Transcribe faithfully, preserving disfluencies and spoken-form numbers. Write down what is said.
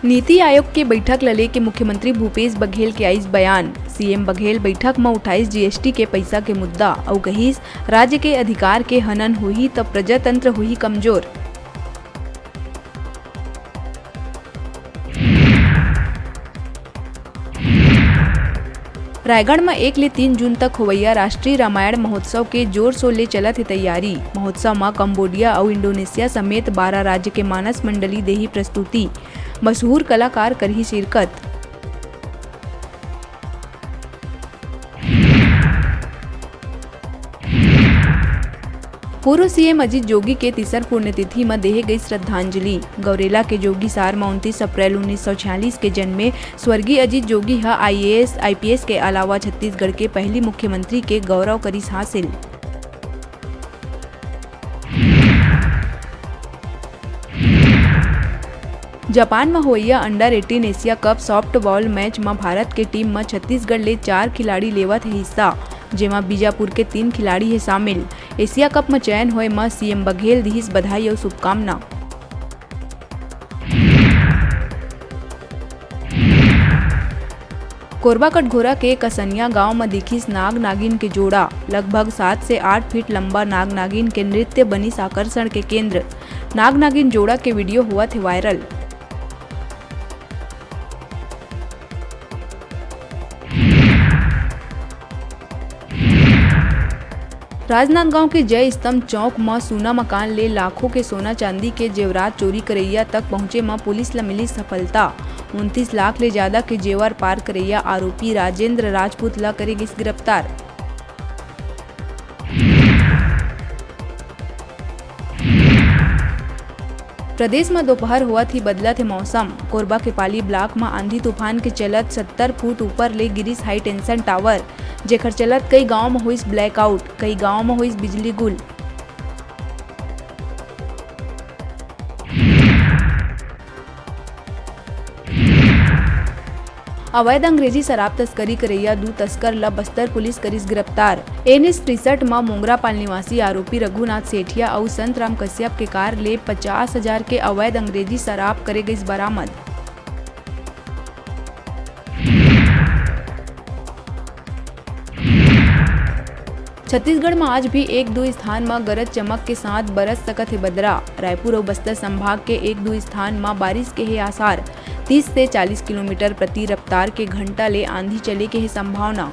नीति आयोग के बैठक ल लेके मुख्यमंत्री भूपेश बघेल के आइस बयान। सीएम बघेल बैठक म उठाइस जीएसटी के पइसा के मुद्दा अउ कहिस, राज्य के अधिकार के हनन होही त प्रजातंत्र होही कमजोर। रायगढ़ म एक ले तीन जून तक होवइया राष्ट्रीय रामायण महोत्सव के जोर शोर ले चलत हे तैयारी। महोत्सव म कंबोडिया अउ इंडोनेशिया समेत बारह राज्य के मानस मंडली देही प्रस्तुति। मशहूर कलाकार करही शिरकत। पूर्व सीएम अजीत जोगी के तीसर पुण्यतिथि म देहे गई श्रद्धांजलि। गौरेला के जोगी सार म उनतीस अप्रैल उन्नीस सौ छियालीस के जन्मे स्वर्गीय अजीत जोगी ह आईएएस, आईपीएस के अलावा छत्तीसगढ़ के पहली मुख्यमंत्री के गौरव करिस हासिल। जापान म होवइया under eighteen Asia cup softball match म भारत के टीम म छत्तीसगढ़ ले चार खिलाड़ी लेवत हे हिस्सा, जेमा बीजापुर के तीन खिलाड़ी हे शामिल। एशिया कप म चयन होए म सीएम बघेल दिहिस बधाई अउ शुभकामना। कोरबा कटघोरा के कसनिया गांव म दिखिस नाग नागिन के जोड़ा। लगभग सात से आठ फीट लंबा नाग नागिन के नृत्य बनिस आकर्षण के केंद्र। नाग नागिन जोड़ा के वीडियो होवत हे वायरल। राजनांदगांव के जय स्तंभ चौक म सूना मकान ले लाखों के सोना चांदी के जेवरात चोरी करइया तक पहुंचे म पुलिस ल मिलिस सफलता। उनतीस लाख ले जादा के जेवर पार करइया आरोपी राजेंद्र राजपूत ल करे गिस गिरफ्तार। प्रदेश म दोपहर होवत ही बदलत हे मौसम। कोरबा के पाली ब्लॉक म आंधी तूफान के चलत सत्तर फुट ऊपर ले गिरिस हाई टेंशन टावर, जेखर चलत कई गांव म होइस ब्लैकआउट, कई गांव म होइस बिजली गुल। अवैध अंग्रेजी शराब तस्करी करइया दू तस्कर ल बस्तर पुलिस करिस गिरफ्तार। एनएस तिरसठ म मोंगरापाल निवासी आरोपी रघुनाथ सेठिया अउ संतराम कश्यप के कार ले पचास हजार के अवैध अंग्रेजी शराब करे गइस बरामद। छत्तीसगढ़ म आज भी एक दू स्थान म गरज चमक के साथ बरस सकत हे बदरा। रायपुर अउ बस्तर संभाग के एक दू स्थान म बारिश के हे आसार। तीस से चालीस किलोमीटर प्रति रफ्तार के घंटा ले आंधी चले के हे संभावना।